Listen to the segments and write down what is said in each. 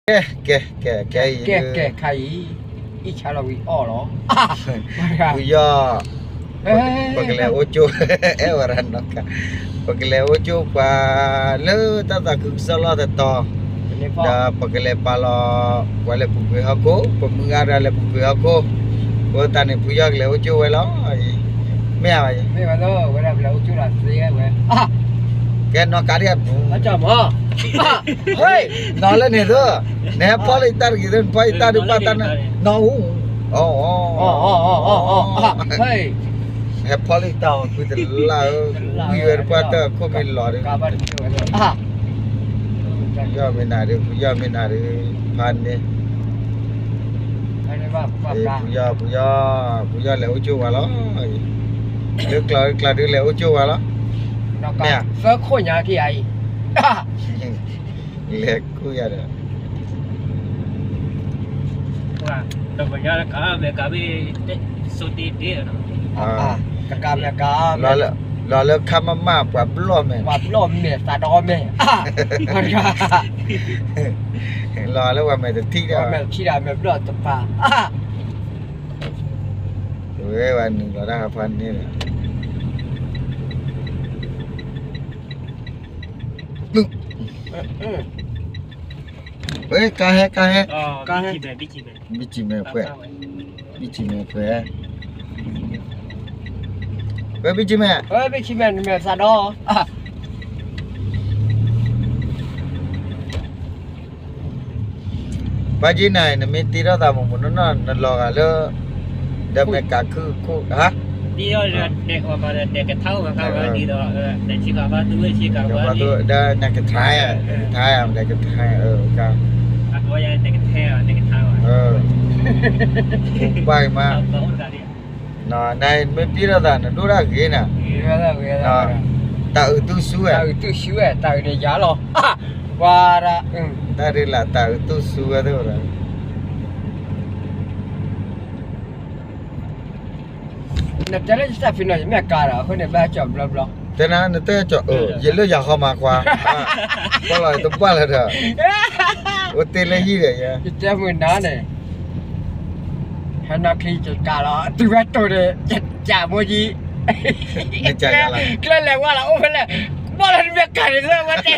ကဲ ကဲ ကဲ ကဲ ကဲ ခဲအံၤ အံၣ်ဆါလီၤဝံၤအီၣ်လီၤ ပယီၤ ပကလဲၤအိၣ်ကၠိ အဲၣ်ဝဲဒၣ်နီၢ်ကါ ပကလဲၤအိၣ်ကၠိပှၤလၢတၢ်သးခုကစီၣ်လီၢ်တတီၤ ဒီးပကလဲၤပာ်လီၤ ပှၤလဲၤပူၤကွံာ်ဟီၣ်ခိၣ် ပမုၢ်ဂၤတဂၤလဲၤပူၤကွံာ်ဟီၣ်ခိၣ် အဃိသတးန့ၣ် ပယီၤကလဲၤအိၣ်ကၠိဝဲလီၤ မ့ၢ်ဧါ မ့ၢ်ဝဲလီၤ ဝဲဒၣ်ပလဲၤအိၣ်ကၠိလီၤသ့ဝဲ ကဲနီၢ်ကါဒ်အပူၤ နီၢ်လၢန့ၣ်သိ နဟဲဖီၣ်လၢယတၢ်တဂ့ၤသိ နဖီၣ်ယတၢ်ဒုးဘၣ်တၢ်နၢ် နီၢ်အူ အီ ဟဲဖီၣ်လၢယတၢ်အီၤ ကွံာ်တလၢ်ဧၢ ဝံၤဝဲတပှၢ်တၢၢ်ခိၣ်မ့ၢ်လီၤဒီး ပယီၤမ့ၢ်နၤဒီး ပယီၤမ့ၢ်နၤဒီး ဖးန့ၣ် ပယီၤ ပယီၤ ပယီၤလဲၤအိၣ်ကၠိဝဲလီၤ လၢကျါကျါဒုးလဲၤအိၣ်ကၠိဝဲလီၤ မ့ၢ်ဧါ သၢခိၣ်ညါက့ၤအံၤ လဲၤကူၣ်ယၤဒီး တကယၤတကးမဲာ်ကးဘ့ၣ် စိတ့တ့ တကးမဲာ်ကး လီၤလၢခါမးမး ပှၤဘျီၣ်မဲာ် ပှၤဘျီၣ်မဲာ် သးဒီမဲာ် လီၤလၢပှၤမဲာ်တထံၣ်ဒီး မဲာ်တထံၣ်ဒီး မဲာ်ဘျီၣ်တပၤ ဝဲဝဲနုာ်လီၤတၢ်ဖးန့ၣ်ဒီး ဝဲ ကါဟဲ ကါဟဲ ကါဟဲ ဘံၣ်ဆံမဲာ် ဘံၣ်ဆံမဲာ် ဘံၣ်ဆံမဲာ် ဝဲ ဘံၣ်ဆံမဲာ် ဝဲ ဘံၣ်ဆံမဲာ် နမဲာ်သးဒီ ပၢ်က့နၤ နမ့ၢ်တ့ထီၣ်သးမူးမူးနီၢ်နီၢ် နလီၤဂာ်လၢ ဒီးမဲာ်ကးခုၣ်ခိၣ် ဟါ တ့ထီၣ်ဒီး တဲကထါအိၣ်ဘၣ်ခါဝဲဒ်သိး ဒီးနကထါ နကထါ နကထါ နကထါ ပၢ်က့မး နမ့ၢ်တ့ထီၣ်သး နဒိၣ်တၢ်ဂ့ၤနၤ တၢ်အုးတူၢ်ဆူဝဲ တၢ်အုးတူၢ်ဆူဝဲ တၢ်အုးန့ၣ်ယၤလီၤ ပှၤဒၣ် တၢ်ဒ်လၢတၢ်အုးတူၢ်ဆူဝဲသ့ၣ်ဝဲဒၣ် နတဲလၢယတၢ်ဖံးနီၤ ယမ့ၢ်ကါဒီး အဃိန့ၣ် ဘၣ်ကၠီၣ်ဘျီဘျီ တဲနၤ နတဲကၠီၣ်အၢ ယလၢယၤဃီမၤခွါ ပီၣ်လီၤတဘၣ်လၢၤဒီး အိၣ်တ့ၢ်လၢဟံၣ်ဒီးယဲ ယတဲမုာ်နၤန့ၣ် ဟဲနီၢ်ချံယကါလီၤ တုၤဝဲတိၤဒီး ယကၢ်မိၢ်ယံၤ ကျဲလဲၤဝါလီၤ အိၣ်ဖဲလဲၣ် ဘီၣ်လီၤတမ့ၢ်ကါန့ၣ် လၢဝဲတဲ ယ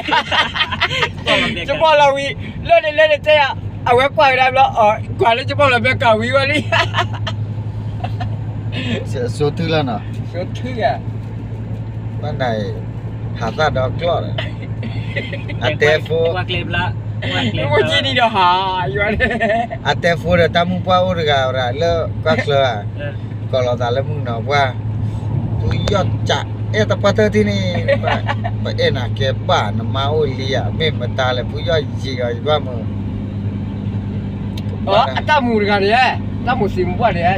ဘီၣ်လီၤဝံၤ လၢန့ၣ်လၢန့ၣ်တဲယၤ အဝဲကွၢ်ကဒါဘျီ ကွၢ်လၢယဘီၣ်လီၤမ့ၢ်ကါဝံၤဝဲလံ စိထုလီၤနီၤ စိထုဂၤ ဘၣ်နၤအံၤ ဟးသၣ်ဒီကျီၢ်ဒီး အတဲဖိ မ့ၢ်ကံနံၤဒီးဟး ယွၤန့ၣ် အတဲဖိဒီးတၢ်မုၢ်ပှၢ်အိၣ်တဂၤဝဲဒၣ်လၢပှၢ်ချၢဧါ ကိးလီၤသးလၢမုၢ်ကနီၤပှၢ် ပယီၤကးအဲၣ်တပှၢ်တၢၢ်ထံၣ်န့ၣ် ပအဲၣ်နၤကဲဘၣ် နမါအိၣ်လံဧါ မ့ၢ်မတၤလဲၣ် ပယီၤယံၤအီၤယဘၣ်မုာ် အတၢ်မူးတဂၤန့ၣ် တၢ်မူးသံမူးဘၣ်န့ၣ်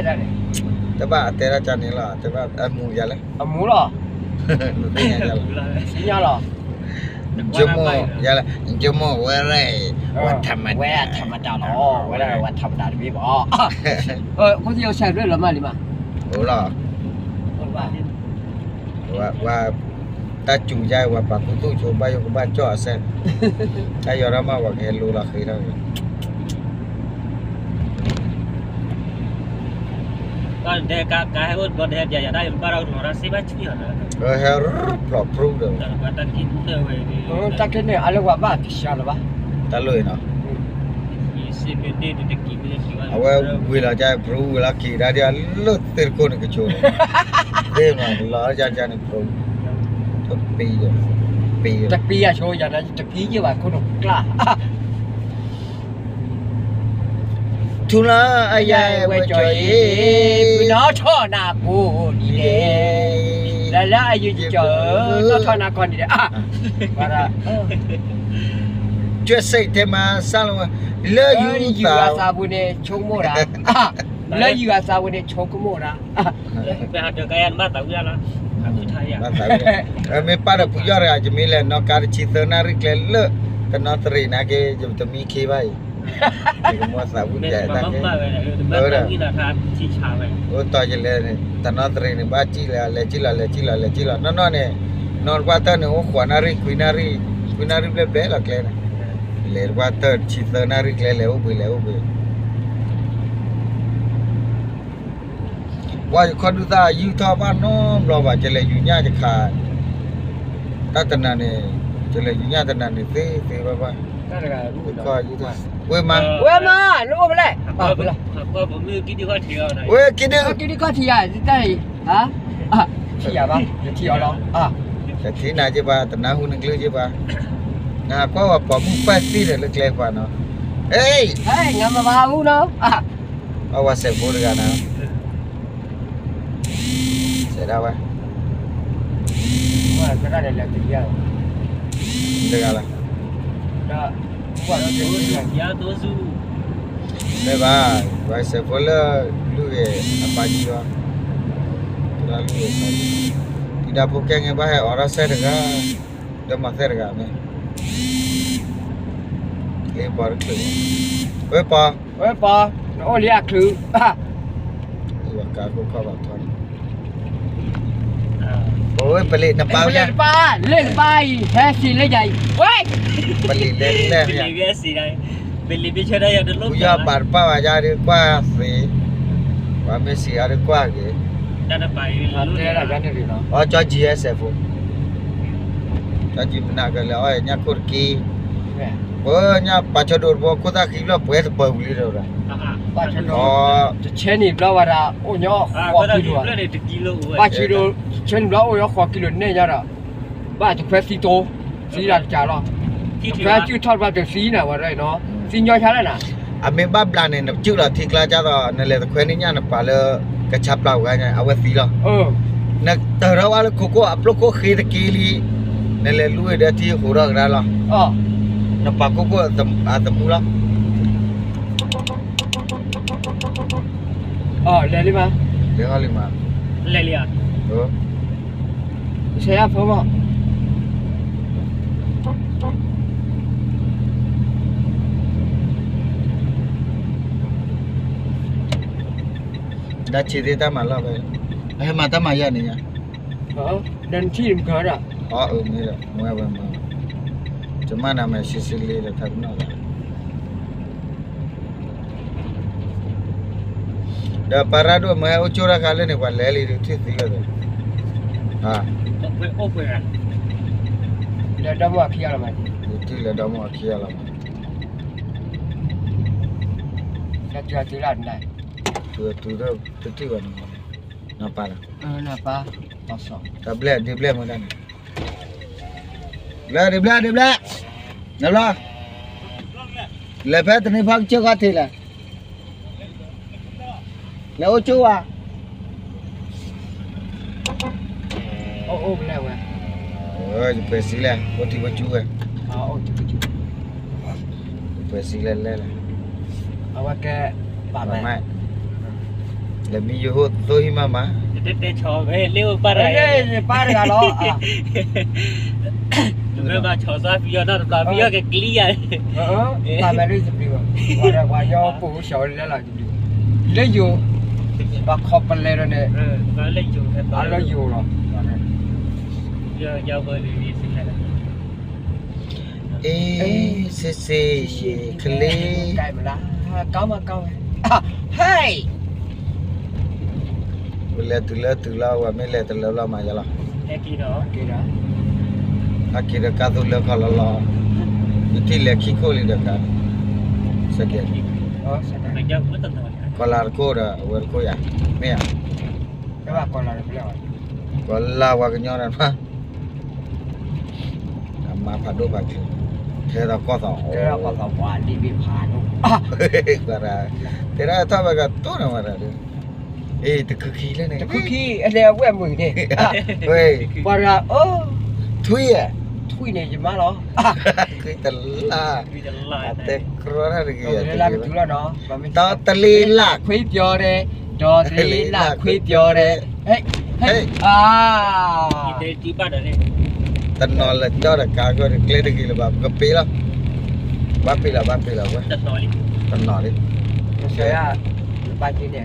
တဘၣ်အတဲဒၣ်ကန့ၣ်လီၤ တဘၣ်အမူးယၤလဲၣ် အမူးလီၤ နသ့ၣ်ညါယၤလီၤ သ့ၣ်ညါလီၤ ယဆိကမိၣ်ဝဲရဲ ဝဲထမတၤလီၤ ဝဲထမတၤတမံၤဘၣ် အိၣ်လီၤ တၢ်စူၤယါ ဝဲပာ်ခူသူၣ်ဆိ ဘၣ်ယိၣ်ကဘၣ်ကၠီၣ်အစဲ တၢ်ယီၤဒၣ်မး ပှၤကဟဲလိလီၤဃ့ထီၣ် ဟဲဖျိးဖရူဒီး တၢ်က့န့ၣ် အလၢပှၤဘၣ်ကဆါလၢၤဘၣ် တၢ်လိၣ်အံၤနီၤ အဝဲဝ့ၤလီၤကၠါ ဖရူဝ့ၤလီၤက့ၤဒၣ်ဒ်အလၢသ့ၣ်တခိၣ်န့ၣ်ကဆိးန့ၣ် သ့ၣ်မးလီၤကၠါကၠါန့ၣ် ဖရူ တပံၤ တပံၤအဆိယၤန့ၣ် တပံၤယဲၢ်ဘၣ်ခိၣ်နူာ်ကျါ ထူလၢအယဲၢ်ဝဲကၠီအံၤ ပနီၣ်ထီၣ်နၤကိးနံၤဒဲး လၢလၢအယုၢ်ကၠီဧၢ နီၣ်ထီၣ်နၤကိးနံၤဒဲး ကွၢ်ဒၣ် ကၠွဲၣ်စ့ၣ်ထဲမး စၢ်လီၤဝဲ လၢယုၢ်အသးပူၤန့ၣ် ဆိကမိၣ်တၢ် လၢယုၢ်အသးပူၤန့ၣ် ဆိကမိၣ်တၢ် ဘၣ်သးဝံၣ် မ့ၢ်ပၢ်ဒီးပယီၤတဂၤ ယမ့ၢ်လဲၤနီၣ်ကါတဆံသၢနၣ်ရံၣ်ကျဲလၢ တနီသရံၣ်နာ်က့ ယတမံခ့ဘၣ်အံၤ ယကမိၣ်သးဝံၣ်ပျဲတၢ်က့ အိၣ်တီၢ်ယလဲၤန့ၣ် တနီသရံၣ်န့ၣ် ဘၣ်စံၣ်လၢ လဲၤစံၣ်လီၤ လဲၤစံၣ်လီၤ လဲၤစံၣ်လီၤ နီၢ်နီၢ်န့ၣ် နီၢ်တပှၢ်တၢၢ်န့ၣ် အိၣ်ဃိးနၣ်ရံၣ် ခွံနၣ်ရံၣ် ခွံနၣ်ရံၣ်ဘျဲၣ်ဘျဲၣ်လီၤကျဲန့ၣ် လဲၤတပှၢ်တၢၢ်တဆံသၢနၣ်ရံၣ်ကျဲ လဲၤအိၣ်ဘှံး လဲၤအိၣ်ဘှံး, ပှၤယခီၣ်ဒုၣ်သၣ်ယုၢ်ထီၣ်ဘၣ်နီတဘျီဘၣ်, ကလဲၤယူၤညၣ်တခါ, တၢ်တနၤန့ၣ်, ကလဲၤယူၤညၣ်တနၤန့ၣ်သ့သ့ဘၣ်ဘၣ်, ယခီၣ်ယုၢ်ထီၣ်, ဝ့ၢ်မါ, ဝ့ၢ်မါ, နအိၣ်ဖဲလဲၣ်, ဝ့ၢ်ကံဒု, ကံဒုခီၣ်ထံးယၤ, တၢ်အံၤ, ထံၣ်ယၤဘၣ်, ယထံၣ်အီၤလီၤ, ယထံၣ်နၤက့ဘၣ်, တနၢ်ဟူနကျၢၢ်က့ဘၣ်, နကွၢ်ဝဲပိာ်မုၣ်ပၢ်သံဒီးလၢကျဲပှၤနီၤ, ဟဲ, ဟဲ, ငါမၤဘၣ်ဟူနီၤ, အဝဲစဲးဖိတဂၤနၤ, စဲးဒၣ်ဝဲ, တဂၤလီၤ, မ့ၢ်ဘၣ်, ပှၤစဲးဖိလၢလွံၢ်ဂ့ၤအပၢ်ယံၤလီၤ, တဂၤလွံၢ်ဂ့ၤအပၢ်ယံၤ, တံၤဒါဖိကဲန့ၣ်ဘၣ်ဟဲအိးထီၣ်စဲတဂၤ, ဒီးမၤသဲတဂၤမ့ၢ် လ့ပီတချုး, ဝဲပီ, ဝဲပီ, နအိၣ်လံအချုး, ယကါခိၣ်ခီၣ်ဘၣ်ထီန့ၣ်, ပဝဲပလံးနပၢ်, ပလံးနပၢ်, လ့နပၢ်အံၤ ဟဲစံးလၢယၤအံၤ, ဝဲ, ပလံးလဲၤလဲၣ်, ပလံးဘၣ်တပၢ်ဘၣ်ယၤဒုးကွၢ်သ့, ပှၤမ့ၢ်စံးအါဒုးကွၢ်က့ၤ, အီကၠီကံဟဲစဲးဖိ ကၠီကံမနၤကလဲၤအီၣ်ညၣ်ခိၣ်တက့ၢ်, ပှၤညၣ်ပာ်ဆၢဒိၣ်တဘိခိၣ်သၣ်ဃံဘျီပှဲၤတပၢၤဝံၤလံဒီး, ပာ်ဆၢဒိၣ်, တဆဲနံၣ်ဘျီဝဲဒၣ်အိၣ်ညီဃိးကံလိ, ပာ်ဆၢဒိၣ်, တဆဲနံၣ်ဘျီအိၣ်ညီဃိးကံလိန့ၢ်ညါဒီး, ဘၣ်တခွဲသံတိ, သံဒၣ်တကးလီၤ, တခွဲစုၣ်ထီၣ်တဘျီတသံနၤဝဲဒၣ်နီၤ, သံညီဆါလၢနၤ, အမ့ၢ်ဘၣ်ဘျးန့ၣ် နကၠူၣ်လီၤထံကျါကသိး နလဲၤတခွဲန့ၢ်ညၣ်နပာ်လၢ ကဆါပျၢ်ဝဲညါ အဝဲသံလီၤ, နတၢၢ်ထီၣ်ဝဲလၢခိခိၣ်အပျိခိၣ်ဃ့တက့ၢ်လံ, နလဲၤလူဝဲဒီးထံဟိးထီၣ်ကဒါလီၤ, နပာ်ခိခိၣ်အသမူလီၤ, လဲၤလံမး, လဲၤလံဧါ, ဆဲးဖိမး ဒါခြေသေးတၢ်မၤလီၢ်ဖဲ, ဟဲမၤတၢ်မၤယၤန့ၣ်ညါ, ဒီးနထံၣ်နကၤဒီး, အမ့ၢ်ဒီး မွဲဝဲမွဲ, ကမၣ်နၤမ့ၢ်ဆံဆံလံဒီးထါကနီၣ်လီၤ, ဒီးပၢ်ရၣ်ဒိၣ်မ့ၢ်ဟဲအိၣ်ကၠိတၢ်ခါလၢန့ၣ် ပှၤလဲၤလံဒုးထံၣ်သံဝဲသ့, လၢဒီမါဝၤခံဂၤလီၤမး, ထံၣ်လၢဒီမါဝၤခံဂၤလီၤမး, လၢတုၤအတုၤလၢန, တုၤအတုၤဒီးတထံၣ်ဘၣ်န့ၣ်, နပၢ်လီၤ, နပၢ်, တၢ်ဘျဲၣ်ဒ့ဘျဲၣ်မ့ၢ်တၢ်န့ၣ်, ဘျဲၣ်ဒ့ဘျဲၣ်ဒ့ဘျဲၣ်, နဘျီ, လဲၤဖဲတနံၤဖီကစၢၢ်ခီၣ်ထံးလဲၣ်, လဲၤအိၣ်ကၠိဝဲ, အိၣ်အိၣ်ဖဲလဲၣ်ဝဲ, ယပှဲၤစံလဲၣ် အိၣ်ထံဝဲကၠူဝဲ, ယပှဲၤစံလဲၣ်လဲၣ်လဲၣ်, အဝဲကဲ, ပၢ်မး, လဲၤမံယိၤဟိၣ်သိဟံၣ်မးမး, တဲတဲဆီဝဲလၢအိၣ်ပၢ်တဂၤ, ပၢ်တဂၤလီၤ, မ့ၢ်ဘၣ်ဆီသးဖံအီၤနီတဘျီ ဖံအီၤကကျံယၤ, ပၢ်မးလၢယပျံၤဘၣ်, ပှၤဒီးပှၤညီပိာ်ဝဲဆီဝဲလဲၣ်လီၤ, လၢယိၤ, ပှၤခီပလဲဒီးန့ၣ်, လၢယိၤလီၤ, အ့, စ့စ့, ခလ့, ဟဲ, ဝဲလဲၤတုၤလၢတုၤလီၤ ဝဲမ့ၢ်လဲၤတလၢလီၤမးယလီၤ, ဟဲက့ၤဒီးကါသိလၢခီလီၤလီၤ, ယထံၣ်လဲၤခံခိၣ်လံဒီးကါ, စကဲ, ကီၤလၤတခိၣ်ဒီးအဝဲတခိၣ်ယၤ, မ့ၢ်ဧါ, ကီၤလၤပှၤကညီဒီး, အမါဖးဒိၣ်ဖးကျၢၤ, ထဲဒီးကီၢ်သီ, ထဲဒီးကီၢ်သီပှၤဒ်ဘ့ၣ်ဖးဒိၣ်, တဲဒၣ်ထီၣ်ဝဲကတိၢ်န့ၣ်ဝဲဒၣ်, အ့ တခုခံလၢန့ၣ်, တခုခံ, အလဲၤအဝဲၢ်မုာ်န့ၣ်, ပှၤတဂၤ, ထွံၣ်, ထွံၣ်န့ၣ်ယမါလီၤ, ထွံၣ်တလါ, တဲကြီတၢ်တဂ့ၤ, တီတလ့လၢ်ခွ့ပျီၤဒဲး, တီတလ့လၢ်ခွ့ပျီၤဒဲး, ဟဲ, ဟဲ, အါ တနီၤလၢာ်ကၠီဒီးကါကီၢ်န့ၣ် ကျဲတဂ့ၤလၢၤဘၣ် ပကပ့ၤလီၤ, ဘၣ်ပ့ၤလီၤ ဘၣ်ပ့ၤလီၤဝဲ, တနီၤလံ, တနီၤလံ, ဘၣ်က့ၤန့ၣ်